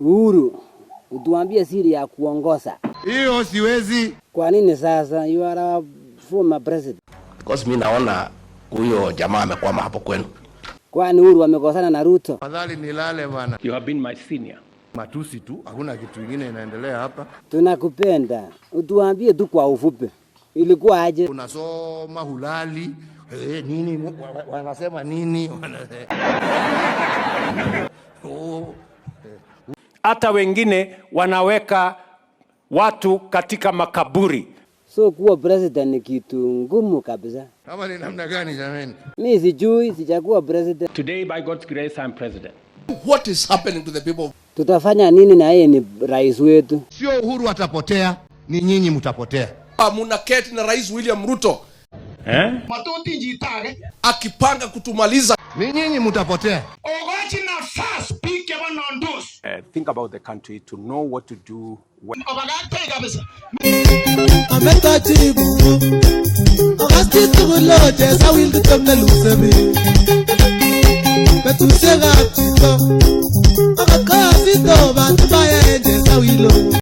Uhuru, utuambie siri ya kuongoza. Hiyo siwezi. Kwa nini sasa? You are a former president. Because mi naona huyo jamaa amekwama hapo kwenu. Kwani Uhuru amekosana na Ruto? Afadhali nilale bwana. You have been my senior. Matusi tu, hakuna kitu kingine inaendelea hapa. Tunakupenda, utuambie tu kwa ufupi, ilikuwa aje? Unasoma hulali nini wanasema nini? Oh. Hata wengine wanaweka watu katika makaburi. So kuwa president ni kitu ngumu kabisa. Kama ni namna gani jamani? Mi sijui, sijakuwa president. Today, by God's grace, I'm president. What is happening to the people? Tutafanya nini na yeye ni rais wetu? Sio Uhuru atapotea, ni nyinyi mtapotea. Munaketi na Rais William Ruto Eh? akipanga kutumaliza. Ni nyinyi mtapotea. Think about the country to know what to do. When Ametachi bungo Okas chitugul ochesawil kityo neluse biik. Betusiekab chito. Akot koyositu batibaya en chesawilo.